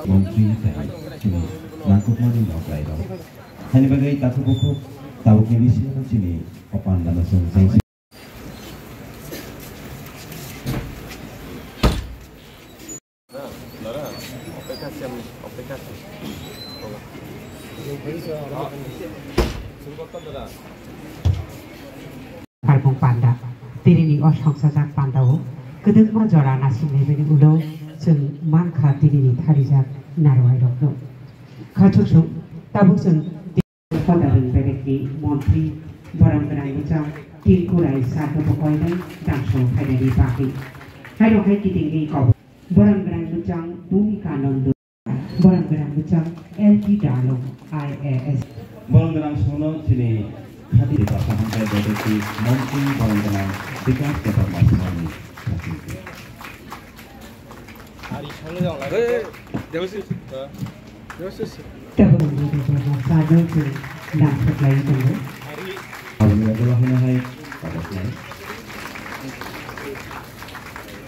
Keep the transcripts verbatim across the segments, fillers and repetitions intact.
Montri tei chini nangkukmani nok lairok. Haini bagwi takhuk bukhuk tabukni bisingo chini o pandano chwng jangsi. Pharkung panda, tinini o songsajak pandao kwdwkma jora nasingnai bini ulo chwng mankha tinini tharijak narwai rokno. Khachuk sung tabuk chwng Hodarni bebekni montri, borom gwnang bwchang Tinku Rai sakno bo koinai damsong phainani bagwi. Haino hai kitingni kobor. Borom gwnang bwchang Bhumika Nando. Borom gwnang bwchang L T Dalung, I A S. Borom gwnang sono chini khati Dipasa Hamkai bebekni montri borom gwnang Bikas Debbarma Sharma. Tabukni bebekno sajwk chwng damsok lai tongo. Aboni ulo hino hai tabuknai.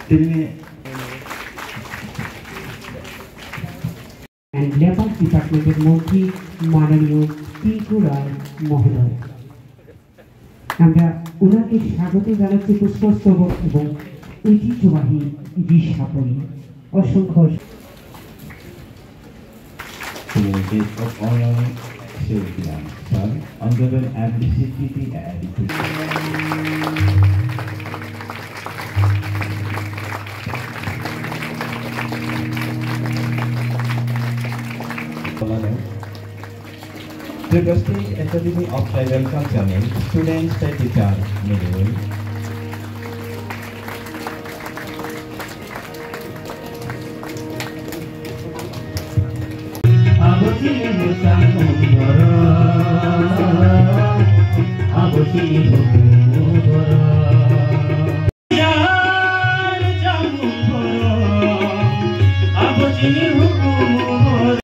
Tini and Labour Department-ni montri mananiyo Tinku Rai mohodoy. আমরা ওনাকে স্বাগত জানাচ্ছি পুষ্পস্তবক এবং ঐতিহ্যবাহী রিশাবলী। অসংখ্য Today's guest of honor, Sir Honorable M D C T T A D. Triple State Academy of Tribal Culture ni students tei teacher meeting. Abo chini bwsang umor, abo chini bwsang